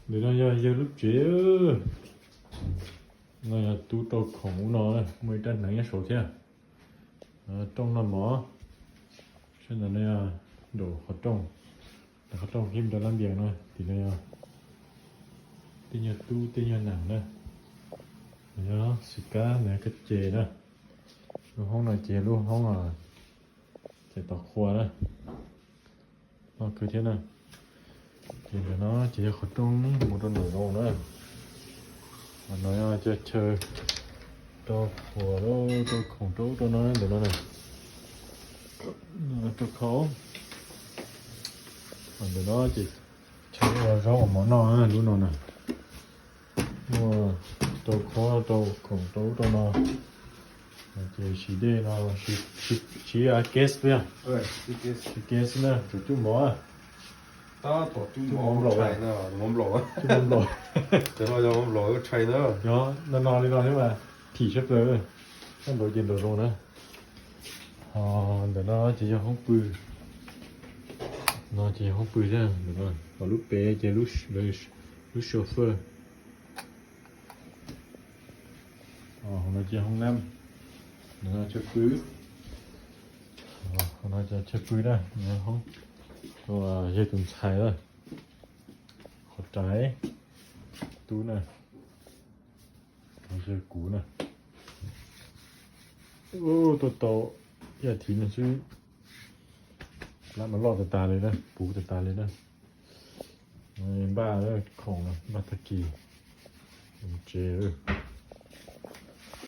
Ntawm no yog yawg lub tsev. No yog tub rau khoom ub no, muaj ib rab hneev nyob saud thiab. Rooj noj mov. Saib ntawm no yog nraum qhov rooj, qhov rooj qhib rau lab npias no. Tim no yog tej nyuag tub tej nyuag nam na. Yog xwm kab na, kab ces na. Lub hoob no ces yog lub hoob cais tov qhua na. Loj kawg thiab na. Ces ntawm no ces yog qhov rooj mus rau nraum zoov na. Qhov no yog chaw rau qhuas rau khoom rau ub rau no ntawm no na. Rau khau. Ntawm no ces chaw ua zaub ua mov noj lub no na. Muaj rau qhuas rau khoom rau ub rau no. Ces siv dej no, siv gas xwb, siv gas na, tsuas cub mov. Tab tom cub mov nplaum, cub mov nplaum. Cov no yog mov nplaum tshai na. Yog no no li no thiab mas thim siab plaws. Nyob nraud ces nraum zoov na. Ho ntawm no ces yog hoob pw. No ces yog hoob pw thiab. Ho lub pem ces lub chauffeur. Hauv no ces hoob nab, no chaw pw. Hauv no ces chaw pw na, hoob yog tus ntxhais na, qhov rais, tub na, yog kuv na. Tuaj tau ib as thiv no xwb, plab mas loj tas tas li na, puv tas tas li na. Npaj khoom, npaj tag kis mus tsev.